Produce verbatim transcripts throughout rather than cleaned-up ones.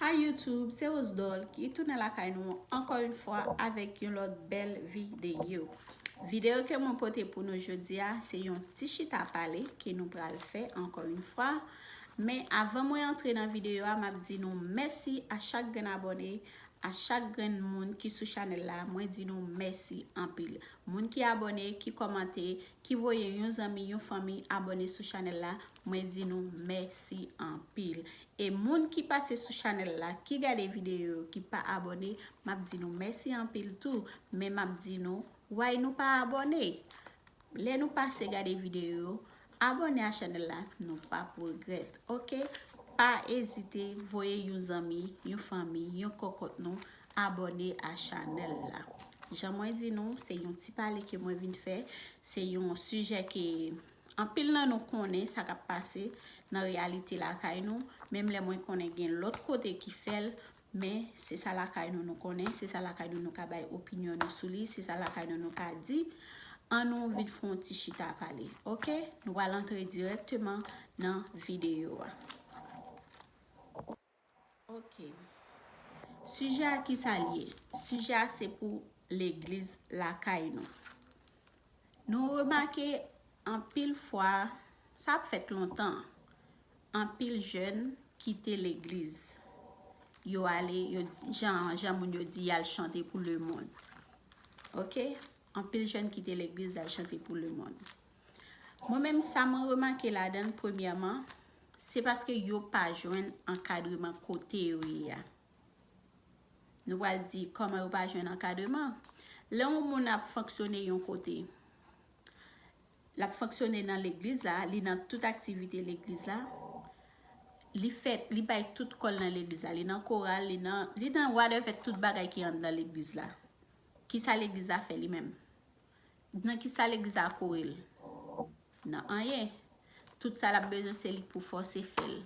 Hi YouTube, se Rose Doll ki tounen lakay nou ankò yon fwa avèk yon lòt bèl videyo. Videyo ke mwen pote pou nou jodi a, se yon ti chita pale ke nou pral fè ankò yon fwa. Men avan mwen antre nan videyo a, m ap di nou mèsi a chak grenn abòne, a chak grenn moun ki sou chanèl la. Mwen di nou mèsi anpil. Moun ki abòne, ki kòmante, ki voye yon zanmi, yon fanmi abòne sou chanèl la, mwen di nou mèsi anpil. E moun ki pase sou chanèl la, ki gade videyo yo, ki pa abòne, m ap di nou mèsi anpil tou. Men m ap di nou, why nou pa abòne? Lè nou pase gade videyo yo, abòne a chanèl la, nou p ap regrèt, oke? Pa ezite voye yon zanmi, yon fanmi, yon kòkòt nou abòne a chanèl la. Jan mwen di nou, se yon ti pale ke mwen vin fè, se yon sijè ke anpil nan nou konnen sa k ap pase nan reyalite lakay nou, menm lè mwen konnen gen lòt kote ki fè l, men se sa lakay nou nou konnen, se sa lakay nou nou ka bay opinyon nou sou li, se sa lakay nou nou ka di. An nou vin fè yon ti chita pale, oke? Nou pral antre dirèkteman nan videyo a. Oke. Sijè a ki sa l ye? Sijè a se pou legliz lakay nou. Nou remake anpil fwa, sa ap fèt lontan, anpil jèn kite legliz. Yo ale, yo, jan, jan moun yo di, y al chante pou lemonn. Oke? Anpil jèn kite legliz, y al chante pou lemonn. Mwen menm, sa mwen remake ladan l, premyèman, se paske yo pa jwenn ankadreman kote yo ye a. Nou pral di kòman yo pa jwenn ankadreman. Lè yon moun ap fonksyone yon kote, l ap fonksyone nan legliz la, li nan tout aktivite legliz la, li fè, li bay tout kò l nan legliz la, li nan koral, li nan, li nan whatever, tout bagay ki anndan legliz la. Kisa legliz la fè li menm? Nan kisa legliz la kore l? Nan anyen. Tout sa l ap bezwen se li k pou fòse fè l.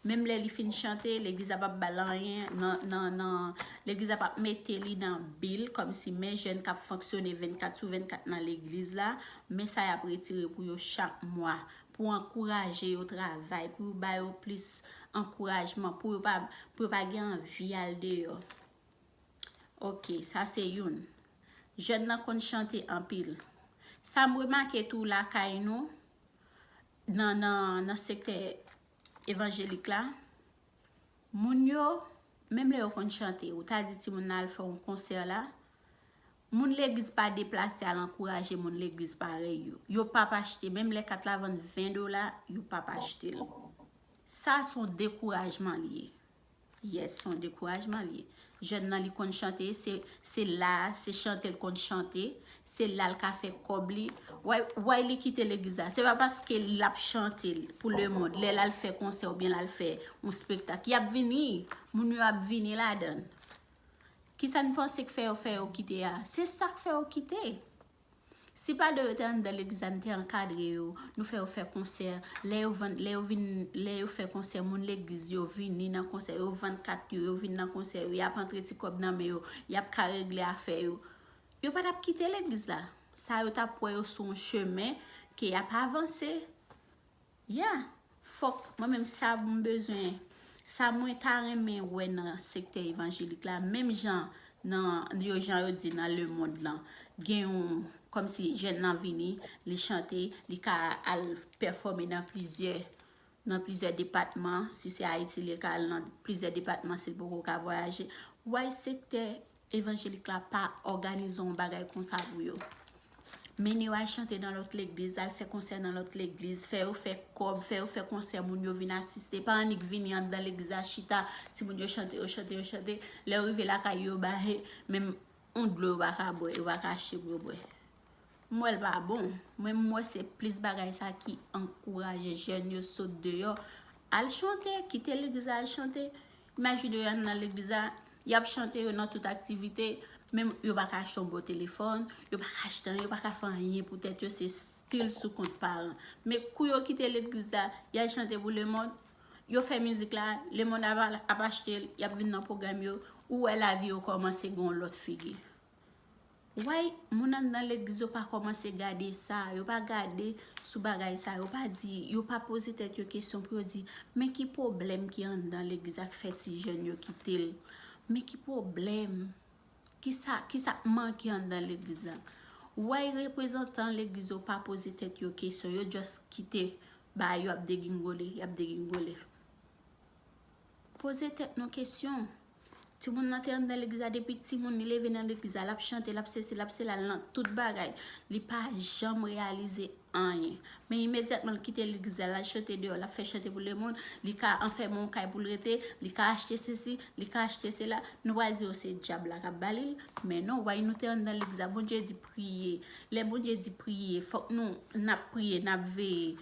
Menm lè li fin chante, legliz la p ap ba l anyen, nan, nan, nan, legliz la p ap mete li nan bil, kòmsi men jèn k ap fonksyone vennkat sou vennkat nan legliz la, men sa y ap retire pou yo chak mwa, pou ankouraje yo travay, pou yo ba yo plis ankourajman, pou yo pa, pou yo pa gen anvi al deyò. Oke, sa se youn. Jèn nan konn chante anpil. Sa m remake tou lakay nou, nan, nan, nan sektè evanjelik la, moun yo, menm lè yo konn chante, ou ta di timoun nan al fè yon konsè la, moun legliz pa deplase al ankouraje moun legliz parèy yo. Yo p ap achte, menm lè kat la vann ven dola, yo p ap achte l. Sa se yon dekourajman li ye. Yes, se yon dekourajman li ye. Jèn nan li konn chante, se, se la, se chante l konn chante, se la l ka fè kòb li. Why, why li kite legliz la? Se pa paske l ap chante pou lemonn, lè l al fè konsè oubyen l al fè yon spektak, y ap vini, moun yo ap vini ladan l. Kisa n panse k fè yo fè yo kite a? Se sa k fè yo kite. Si pa de yo te anndan legliz la, n te ankadre yo, nou fè yo fè konsè. Lè yo vann, lè yo vin, lè yo fè konsè, moun legliz yo vini nan konsè, yo vann kat yo, yo vin nan konsè yo, y ap antre ti kòb nan men yo, y ap ka regle afè yo. Yo pa t ap kite legliz la. Sa yo t ap wè yo sou yon chemen ke y ap avanse. Yeah, fòk mwen menm sa m bezwen, sa mwen ta renmen wè nan sektè evanjelik la, menm jan nan yo, jan yo di nan lemonn lan, gen yon, kòmsi jèn nan vini, li chante, li ka al pèfòme nan plizyè, nan plizyè depatman, si se Ayiti li ka al nan plizyè depatman, si l poko ka vwayaje. Why sektè evanjelik la pa òganize yon bagay konsa pou yo? Mennen yo al chante nan lòt legliz, al fè konsè nan lòt legliz, fè yo fè kòb, fè yo fè konsè, moun yo vin asiste. Pa annik vini anndan legliz la, chita, timoun yo chante, yo chante, yo chante. Lè yo rive lakay yo, yo ba he, menm yon dlo yo pa ka bwè, yo pa ka achte pou yo bwè. M wè l pa bon. Mwen, m wè se plis bagay sa ki ankouraje jèn yo sot deyò. Al chante, kite legliz la, al chante. Imajine yo nan legliz la, y ap chante yo nan tout aktivite, men yo pa ka achte yon bon telefòn, yo pa ka achte anyen, yo pa ka fè anyen pou tèt yo, se still sou kont paran. Men kou yo kite legliz la, y al chante pou lemonn, yo fè mizik la, lemonn ap, ap achte l, y ap vin nan pwogram yo, ou wè lavi yo kòmanse gen yon lòt figi. Why moun anndan legliz yo pa kòmanse gade sa, yo pa gade sou bagay sa, yo pa di, yo pa poze tèt yo kesyon pou yo di, men ki pwoblèm ki anndan legliz la k fè ti jèn yo kite l? Men ki pwoblèm? Kisa, kisa k manke anndan legliz la? Why reprezantan legliz yo pa poze tèt yo kesyon, yo just kite bagay yo ap degingole, y ap degingole. Poze tèt nou kesyon. Timoun nan te anndan legliz la depi timoun, li leve nan legliz la, l ap chante, l ap sesi, l ap sela, l nan tout bagay. Li pa janm reyalize anyen. Men imedyatman l kite legliz la, l al chante deyò, l ap fè chante pou lemonn, li ka anfèmen yon kay pou l rete, li ka achte sesi, li ka achte sela. Nou pral di, o, se dyab la k ap ba li l. Men non, why nou te anndan legliz la, Bondye di priye. Lè Bondye di priye, fòk nou, n ap priye, n ap veye.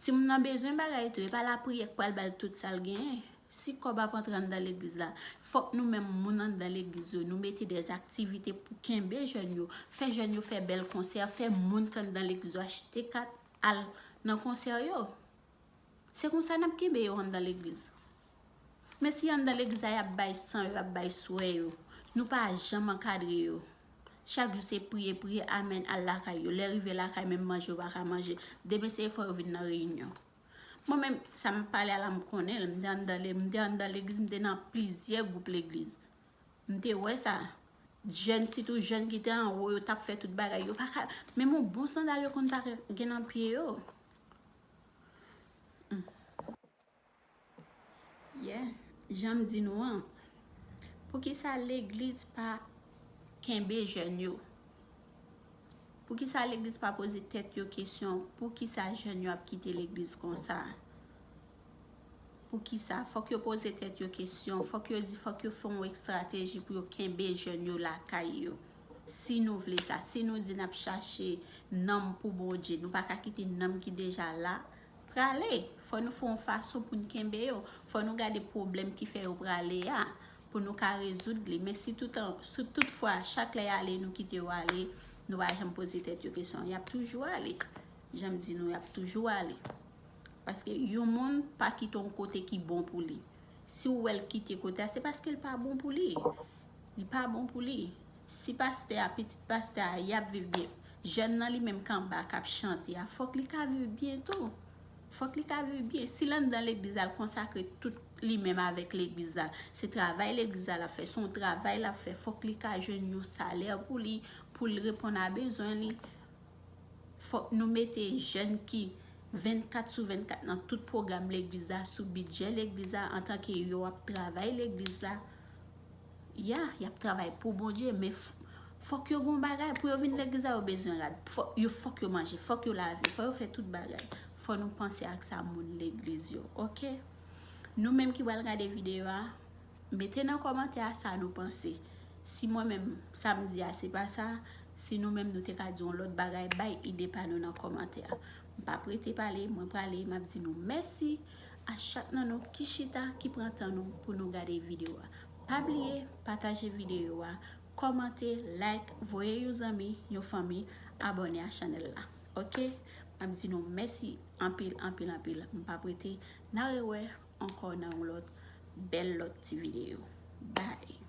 Timoun nan bezwen bagay tou, e pa lapriyè k pral ba l tout sa l genyen. Si kòb ap antre anndan legliz la, fòk nou menm moun anndan legliz yo, nou mete de aktivite pou kenbe jèn yo, fè jèn yo fè bèl konsè, fè moun k anndan legliz yo achte kat al nan konsè yo. Se konsa n ap kenbe yo anndan legliz. Men si anndan legliz la, y ap bay san yo, y ap bay swè yo, nou pa janm ankadre yo. Chak jou se priye, priye, amèn, al lakay yo. Lè rive lakay, menm manje yo pa ka manje. Demen se fò yo vin nan reyinyon. Mwen menm, sa m ap pale a la, m konnen l. M te anndan le-, m te anndan legliz, m te nan plizyè gwoup legliz. M te wè sa. Jèn, sitou jèn ki te anwo, yo t ap fè tout bagay. Yo pa ka, menm yon bon sandal yo konn pa gen nan pye yo. Hmm. Yeah, jan m di nou an, poukisa legliz pa kenbe jèn yo? Poukisa legliz pa poze tèt yo kesyon, poukisa jèn yo ap kite legliz konsa? Poukisa? Fòk yo poze tèt yo kesyon, fòk yo di, fòk yo fè yon estrateji pou yo kenbe jèn yo lakay yo. Si nou vle sa, si nou di n ap chache nanm pou Bondye, nou pa ka kite nanm ki deja la prale. Fò nou fè yon fason pou n kenbe yo. Fò nou gade pwoblèm ki fè yo prale a, pou nou ka rezoud li. Men si tout an, si tout fwa, chak lè y ale, nou kite yo ale, nou pa janm poze tèt yo kesyon, y ap toujou ale. Jan m di nou, y ap toujou ale. Paske yon moun pa kite yon kote ki bon pou li. Si w wè l kite kote a, se paske l pa bon pou li. Li pa bon pou li. Si pastè a, pitit pastè a, y ap viv byen, jèn nan li menm k anba k ap chante a, fòk li ka viv byen tou. Fòk li ka viv byen. Si l anndan legliz la, l konsakre tout li menm avèk legliz la. Se travay legliz la l ap fè, se yon travay l ap fè. Fòk li ka jwenn yon salè pou li, pou l reponn a bezwen li. Fòk nou mete jèn ki vennkat sou vennkat nan tout pwogram legliz la, sou bidjè legliz la, antanke yo ap travay legliz la. Ya, y ap travay pou Bondye, men f-, fòk yo gon bagay pou yo vin legliz la, yo bezwen rad. Fòk yo, fòk yo manje, fòk yo lave, fòk yo fè tout bagay. Fò nou panse ak sa moun legliz yo, oke? Nou menm ki pral gade videyo a, mete nan kòmantè a sa nou panse. Si mwen menm, sa m di a, se pa sa, si nou menm nou te ka di yon lòt bagay, bay ide pa nou nan kòmantè a. M p ap rete pale, mwen prale, m ap di nou mèsi a chak nan nou ki chita, ki pran tan nou pou nou gade videyo a. Pa bliye, pataje videyo a, kòmante, like, voye yon zanmi, yon fanmi, abòne a chanèl la. Oke? M ap di nou mèsi anpil, anpil, anpil. M p ap rete, n a rewè ankò nan yon lòt bèl lòt ti videyo. Bye!